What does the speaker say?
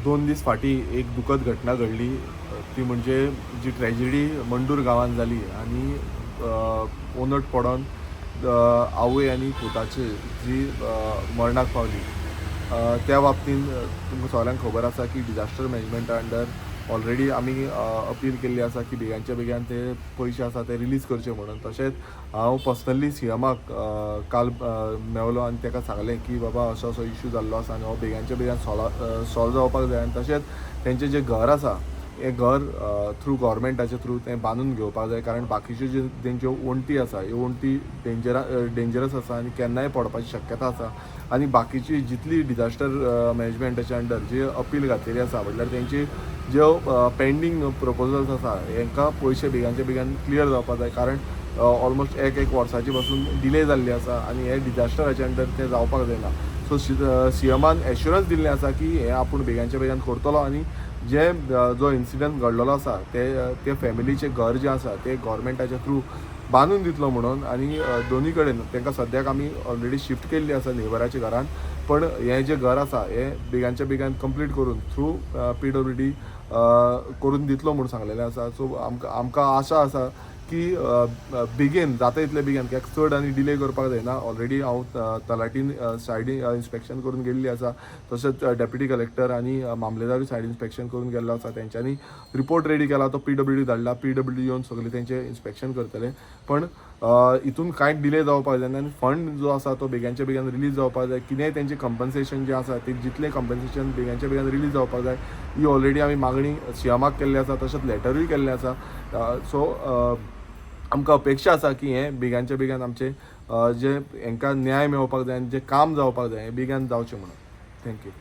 2 दीस फाटीं एक दुखद घटना घडली. ती म्हणजे जी ट्रेजिडी मंडूर गांवांत जाली आनी ओनट पडोन आवय आनी पुताची जी मरणाक पावली, त्या बाबतीन तुमकां सगळ्यांक खबर आसा की डिजास्टर मॅनेजमेंटा अंडर ऑलरेडी आमी अपील केल्ली आसा की बेगानच्या बेगान ते पयशे आसा ते रिलीज करचे म्हणून. तशेंच हांव पर्सनली सीएमाक काल मेवलो आनी ताका सांगलें की बाबा, असो असो इशू जाल्लो आसा आनी हो बेगानच्या बेगान सॉल्व जावपाक जाय आनी तशेंच तेंचें जें घर आसा, हें घर थ्रू गव्हर्मेंटाच्या थ्रू तें बांदून घेवपाक जाय, कारण बाकीच्यो ज्यो तेंच्यो वण्टी आसा, ह्यो वण्टी डेंजरस आसा आनी केन्नाय पडपाची शक्यता आसा. आनी बाकीची जितली डिजास्टर मॅनेजमेंटाच्या अंडर जी अपील घातलेली आसा, म्हटल्यार तेंची ज्यो पेंडींग प्रपोजल्स आसा, हेंकां पयशे बेगानच्या बेगान क्लियर जावपाक जाय, कारण ऑलमोस्ट एक एक वर्साची पासून डिले जाल्ली आसा आनी हे डिजास्टराच्या अंडर तें जावपाक जायना. सो सीएमान एश्युरन्स दिल्लें आसा की हें आपूण बेगानच्या बेगान करतलो आनी जे जो इन्सिडंट घडलेलो आसा, ते ते फॅमिलीचें घर जें आसा तें गव्हर्मेंटाच्या थ्रू बांदून दितलो म्हणून. आनी दोनी कडेन तांकां सद्याक आमी ऑलरेडी शिफ्ट केल्ली आसा नेबराच्या घरान, पण हें जें घर आसा हें बेगानच्या बेगान कंप्लीट करून थ्रू पीडब्ल्यूडी करून दितलो म्हूण सांगलेलें आसा. सो आमकां आशा आसा की बेगीन जाता तितले बेगीन, कित्याक चड आनी डिले करपाक जायना. ऑलरेडी हांव तलाटीन सायड इन्स्पेक्शन करून गेल्ली आसा, तशेंच डेप्युटी कलेक्टर आनी मामलेदारूय सायड इन्स्पेक्शन करून गेल्लो आसा. तेंच्यांनी रिपोर्ट रेडी केला, तो पीडब्ल्यूडी धाडला. पीडब्ल्यूडी येवन सगळें तेंचें इन्स्पेक्शन करतले, पण हितून कांयच डिले जावपाक जायना आनी फंड जो आसा तो बेगानच्या बेगान रिलीज जावपाक जाय. कितेंय तेंचें कंपन्सेशन जें आसा तें जितलें कंपन्सेशन बेगानच्या बेगान रिलीज जावपाक जाय. ही ऑलरेडी आमी मागणी सीएमाक केल्ली आसा, तशेंच लेटरूय केल्लें आसा. सो आमकां अपेक्षा आसा की हें बेगानच्या बेगान आमचें जें हेंकां न्याय मेळपाक जाय आनी जें काम जावपाक जाय, हें बेगान जावचें म्हणून. Thank you.